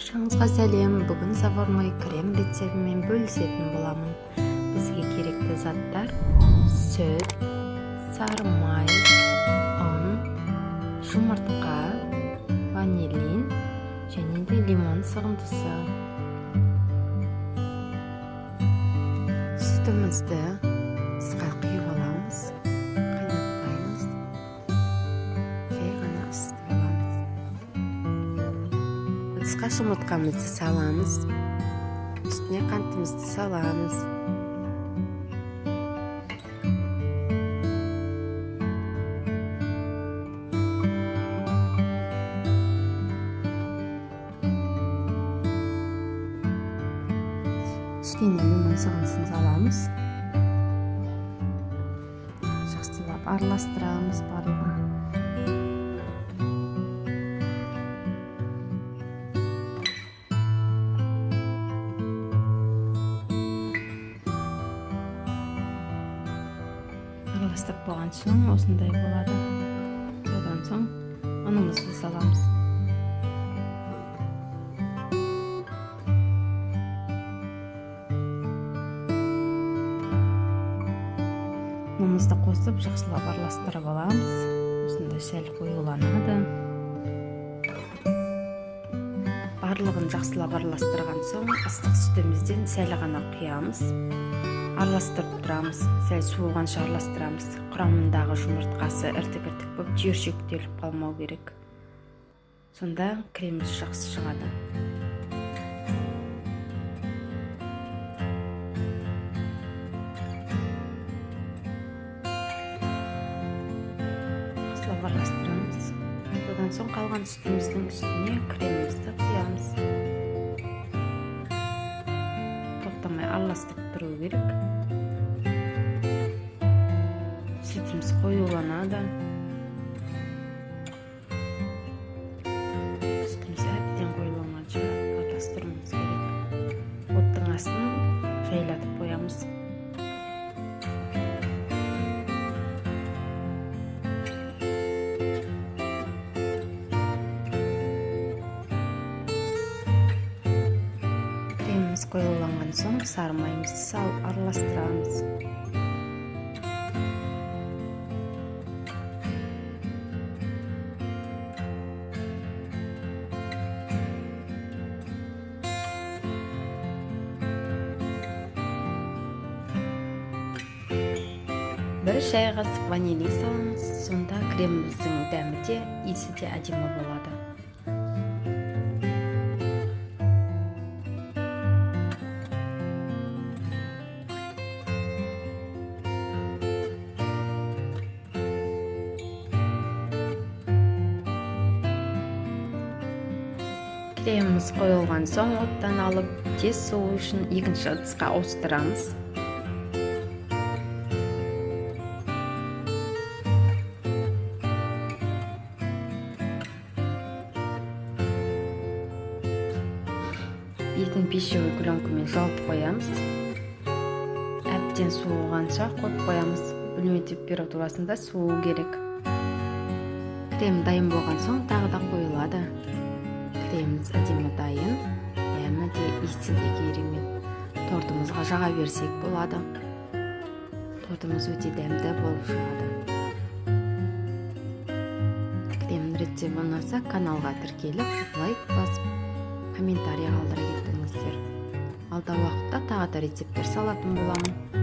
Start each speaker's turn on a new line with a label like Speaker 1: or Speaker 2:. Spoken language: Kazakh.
Speaker 1: Баршаңызға сәлем. Бүгін заварной крем рецептімен бөлісетін боламын. Бізге керекті заттар: сүт, сары май, ұн, жұмыртқа, ванилин және де лимон сығындысы. Сүтімізді ыдысқа құйып аламыз, қайнатпаймыз, жай ғана ысытып аламыз. Ыдысқа жұмыртқамызды саламыз, үстіне қантымызды саламыз. Кішкене лимон сығындысын саламыз. Жақсылап араластырамыз барлығын. Араластырып болған соң осындай болады. Содан соң ұнымызды саламыз. Ұнымызды қосып жақсылап араластырып аламыз. Осындай сәл қоюланады. Барлығын жақсылап араластырған соң ыстық сүтімізден сәл ғана құямыз. Араластырып тұрамыз. Сәл суығанша араластырамыз. Құрамындағы жұмыртқасы іртік-іртік болып түйіршектеліп қалмау керек. Сонда креміміз жақсы шығады. Араластырамыз. Одан соң қалған сүтіміздің үстіне кремімізді құямыз. Тоқтамай араластырып тұру керек. Сүтіміз қоюланады. Сүтіміз әбден қоюланғанша араластыруымыз керек. Оттың астын жайлатып қоямыз. Креміміз қоюланған соң сары майымызды салып араластырамыз. Бір шай қасық ванилин саламыз, сонда креміміздің дәмі де, иісі де әдемі болады. Креміміз қойылған соң оттан алып, тез суу үшін екінші ыдысқа ауыстырамыз. Бетін пищевой пленкамен жауып қоямыз. Әбден суығанша қойып қоямыз. Бөлме температурасында суу керек. Крем дайын болған соң тағы да қойылады. Креміміз әдемі дайын, дәмі де, иісі де керемет. Тортымызға жаға берсек болады. Тортымыз өте дәмді болып шығады. Кремнің рецепті ұнаса, каналға тіркеліп, лайк басып, комментарий қалдыра кетіңіздер. Алдағы уақытта тағы да рецепттер салатын боламын.